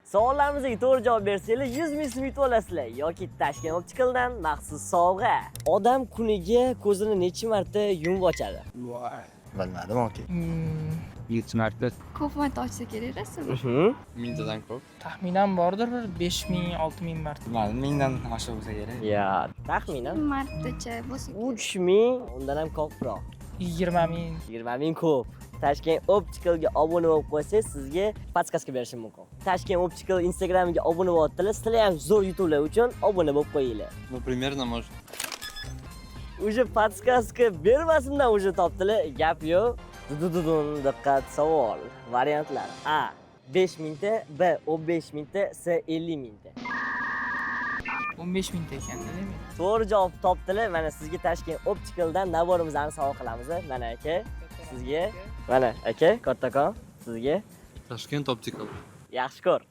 Savollarimizga to'g'ri javob bersanglar, 100 ming so'm yutib olasizlar yoki Tashkent Opticaldan maxsus sovg'a. Odam kuniga ko'zini necha marta yumib ochadi? Bilmadim, aka. Necha marta? Ko'p marta ochsa kerak rosa. Mingtadan ko'p. Taxminan bordir bir 5000, 6000 marta. Bilmadim, mingdan oshiq bo'lsa kerak. Ya, taxminan Martacha bo'lsa kerak. 3000, undan ham ko'proq. 20 ming. 20 ming ko'p. Tashkent Opticalga obuna bo'lib qo'ysangiz, sizga подсказка berishim mumkin. Tashkent Optical Instagramiga obuna bo'lyaptilar. Sizlar ham zo'r yutuqlar uchun obuna bo'lib qo'yinglar. Ну, примерно, может. Уже подсказка bermasimdan уже topdilar. Gap yo'q. Dudududun, diqqat, savol. Variantlar: A 5 mingta, B 15 mingta, C 50 mingta. 15 mingta ekanda, demak. To'g'ri javob topdilar. Mana sizga Tashkent Opticaldan набор imizni sovg'a qilamiz. Mana, aka, sizga. Mana, aka, kattakon sizga. Tashkent Optical. Yaxshi ko'r.